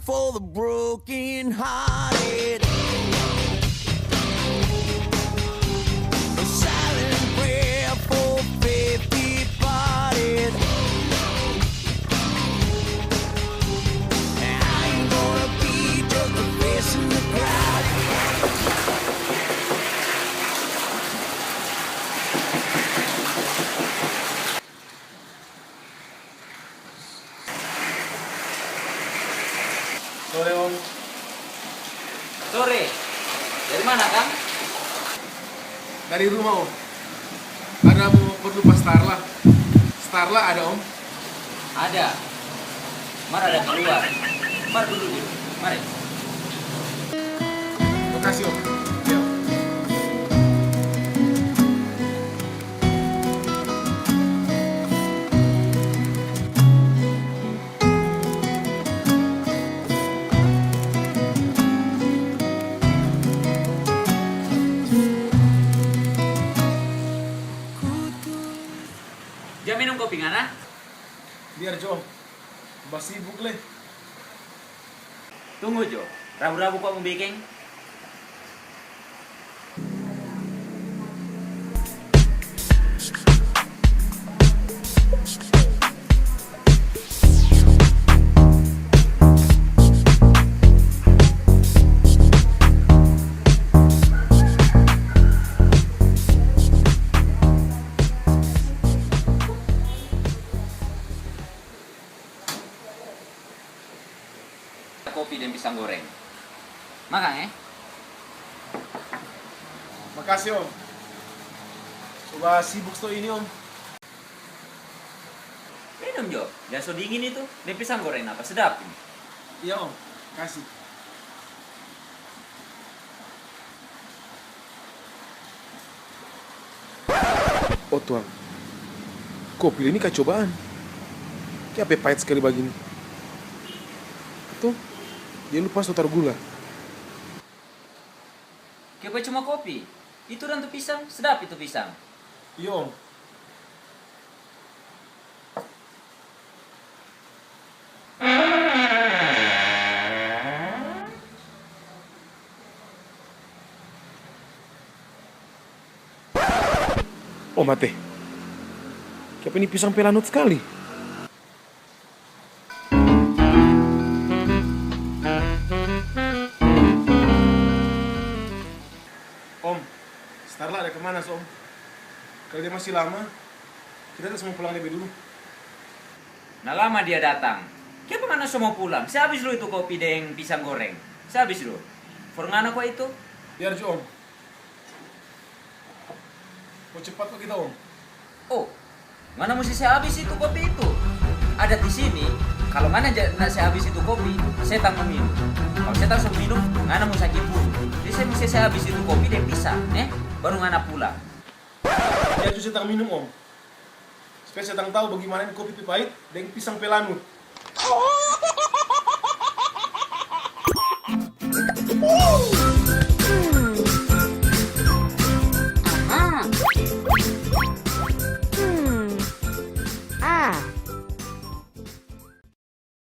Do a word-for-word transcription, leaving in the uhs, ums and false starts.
For the broken hearted. A silent prayer for faith departed. I ain't gonna be just a face in the crowd. Sore, Om. Sore. Dari mana, kang? Dari rumah, Om. Ada mo perlu pa Starla. Starla ada, Om? Ada. Mar ada keluar. Mar dulu, dulu. Mari. Makasih, Om. Iya. Ja minum kopi ngana? Biar jo, basibuk le. Tunggu jo, rabu-rabu kwa mo beking. Kopi deng pisang goreng. Makang, eh? Makasih, Om. Coba sibuk sto ini, Om. Minum jo, ja so dingin itu. Deng pisang goreng apa sedap ini. Iya, Om. Kasih. Oh Tuhan, kopi ini kacobaan. Kiapa pait skali bagini? Tuh, dia lupa so taru gula. Kiapa cuma kopi? Itu dang tu pisang, sedap itu pisang. Iyo, Om. Oh, mate. Kiapa ini pisang pe lanut skali? Om, Starla ada kemana so, Om? Kalo dia masih lama, kita ta so mo pulang lebe dulu. Na lama dia datang. Kiapa ngana so mo pulang? Se abis dulu itu kopi deng pisang goreng. Se abis dulu. For ngana kwa itu. Biar jo, Om. Mo cepat kwa kita, Om. Oh, ngana musti se abis itu kopi itu. Adat di sini, kalo ngana ja-, nda se abis itu kopi, setang mo minum. Kalo setang so minum, ngana mo saki puru. Jadi se musti se abis itu kopi deng pisang, eh? Baru ngana pulang. Biar jo setang minum, Om. Supaya setang tau bagimana ni kopi pe pait deng pisang pe lanut.